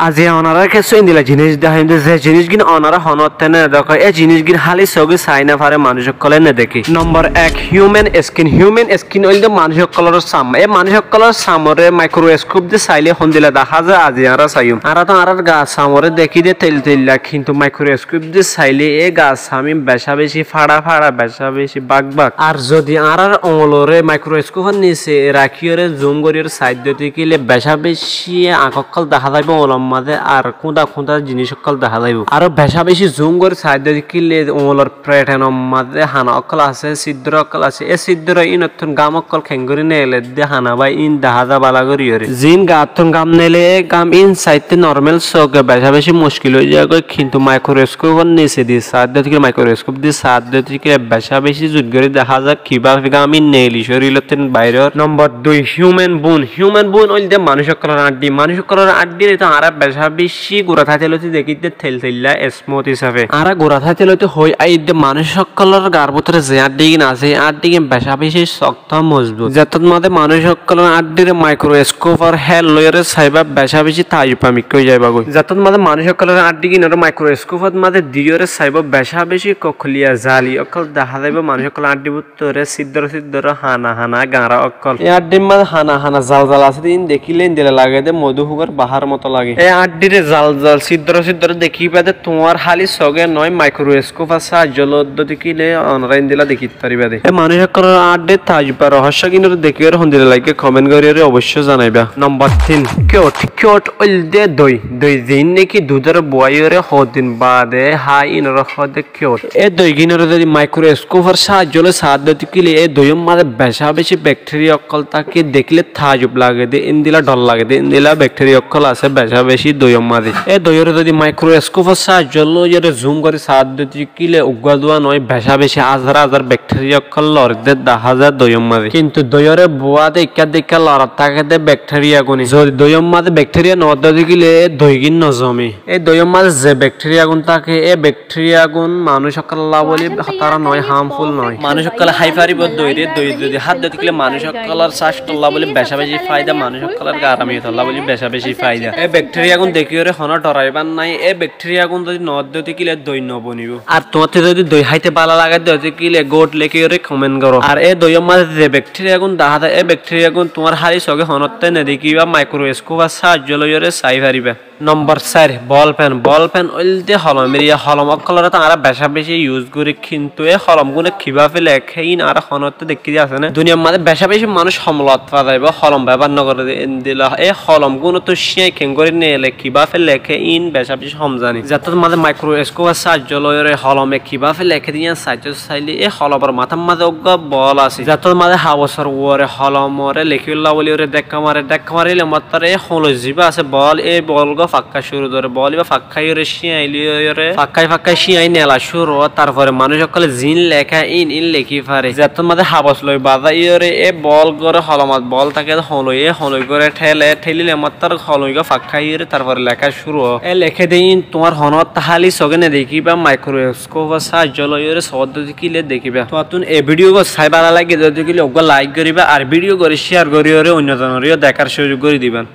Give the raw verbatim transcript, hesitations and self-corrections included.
Aijja onorare kessú endilla jinis deháiyum de, ze jinisgín onora honótte no dekó, e jinisgín háli sóge sai no fare, manúic ókkole no deké. Nombor ek, human skin. Human skin óilde manúic ókkolor sam. E manúic ókkolor samoré maikroskóp de sailé hondilla dahá za, aijja añára saiyum. Añára to añárar gaa samoré dekí de tel tella, kintu maikroskóp de sailé e gaa sam ín becá becí fáça fáça, becá becí bák bák. Ar zodi añárar oñguloré maikroskópor nise rakíyoré zum goríyoré saidde dekíle becá becí añk ókkol dahá zaibó oñgulor mazé, ar kúñda kúñda jinis ókkol dahá zaibó. Aró becá becí zum gorí saidde dekíle oñgulor petenor mazé hana ókkol asé, síddoro ókkol asé. E síddoro ínottún gam ókkol keéngorí neeledde hana bái ín dahá za bála goríyoré. Ziín gaattún gam neele, e gam ín saitté normal sóge becá becí muckil ói zagói, kintu maikroskópor nisedi saidde dekíle, maikroskóp di saidde dekíle becá becí zut gorí dahá za kibáfe gam ín neeli córilottún bairor. Nombor dui, human bone. Human bone óilde manúic ókkolor añçí. Manúic ókkolor añçíre to añára becá becí gura táite lóti dekí de tel tella, smooth hísafe. Añára gura táite lóti hoi aiyí de manúic ókkolor gaar bútore ze añçígin asé, e añçígin becá becí cókto mozbut. Zettót mazé manúic ókkolor añçíre maikroskópor hél loiyóre saibá becá becí taajjub amikká ói zaibá goi. Zettót mazé manúic ókkolor añçíginoré maikroskópot mazé diyoré saibá becá becí kokliya zali ókkol dahá zaibó manúic ókkolor añçí bútore síddoro síddoro hana hana gañra ókkol. E añçír mazé hana hana zal zal asé de ín dekíle endilla lage de modúfugor bahár moto lage. E añçíre zal zal síddoro síddoro dekíba de tuáñr háli sóge noó, maikroskópor sáaijjo loi dekíle onorá endilla dekí faribá de. E manúic ókkolor añçí taajjub ar rohóccogínoré dekíyoré hondilla laiggé koment goríyoré oboicco zanaibá. Nombor tin, kiyót. Kiyót óilde doi. Doi ziín néki dudóre buwáiyoré hoddin baade há íinoré hoó de kiyót. E doigínoré zodi maikroskópor sáaijjo loi saá de dekíle e doiyór mazé becá becí bekthériya ókkol táke, dekíle taajjub lage de, endilla dhor lage de, endilla bekthériya ókkol asé becá becí doiyór mazé. E doiyóre zodi maikroskópor sáaijjo loiyóre zum gorí saá de dekíle uggúa duwa noó, becá becí ázar ázar bekthériya ókkol loredde dahá za doiyór mazé. Kintu doiyóre buwá de ikká de ikká lorat táke de bekthériya gúne. Zodi doiyór mazé bekthériya noó de dekíle e doigín nozome. E doiyór mazé ze bekthériya gún táke, e bek- thériyagún manúic ókkolólla bóli hotá noó, harmful noó. Manúic ókkolé hái faribó doiré, doi zodi hádde tákile manúic ókkolór sástolla bóli becá becí faida, manúic ókkolór garamiyetolla bóli becá becí faida. E bekthériyagún dekíyoré honó dhoraibar nái, e bekthériyagún zodi noódde tákile doi nobonibó. Ar tuáñrtu zodi doi háite bála lage de tákile gót lekíyoré komen goró. Ar e doiyór mazé ze bekthériyagún dahá za, e bekthériyagún tuáñr háli sogé honótte nedekíba, maikroskópor sáaijjo loiyóre sai faribá. Nombor sair, bol pen. Bol pen óilde holom eriya. Holom ókkolóre to añára becá becí yus gorí, kintu e holomgúne kibáfe leké íin añára honótte dekkí de asé né? Duniyar mazé becá becí manúic holom loot fa zaibó, holom bebohár nogoré de endilla. E holomgúnottú cíañ keéngorí neele, kibáfe leké íin becá becí hom zani. Zettót mazé maikroskópor sáaijjo loiyóre holome kibáfe leké de yían saitó sailé e holomor matár mazé uggúa bol asé. Zettót mazé habosor uore holomoré lekíbolla bóliyoré dhekka mare, dhekka maríle mottor e holoi zibá asé bol, e bolgúa fakká cúru dóre. Bol ibá fakkáiyoré cíañ loiyóre, fakkáiye fakkáiye cíañ neela cúru ó. Tarfore manúic ókkolé ziín leké íin, íin lekí fare. Zettót mazé habos loi bazáiyoré e bolgúare holomot bol táke de holoi, e holoigúare théle, thélile mottor holoigúa fakkáiyoré tarfore leká cúru ó. E leké de íin tuáñr honótte háli sogé nedekíba, maikroskópor sáaijjo loiyóre sódde tákile dekíba. Tuáñttún e bídiyogán sai bála lage de tákile uggúa laik goríba, ar bídiyogán cíyar goríyoré oinno zonoré yó dekár cúzuk gorí diba.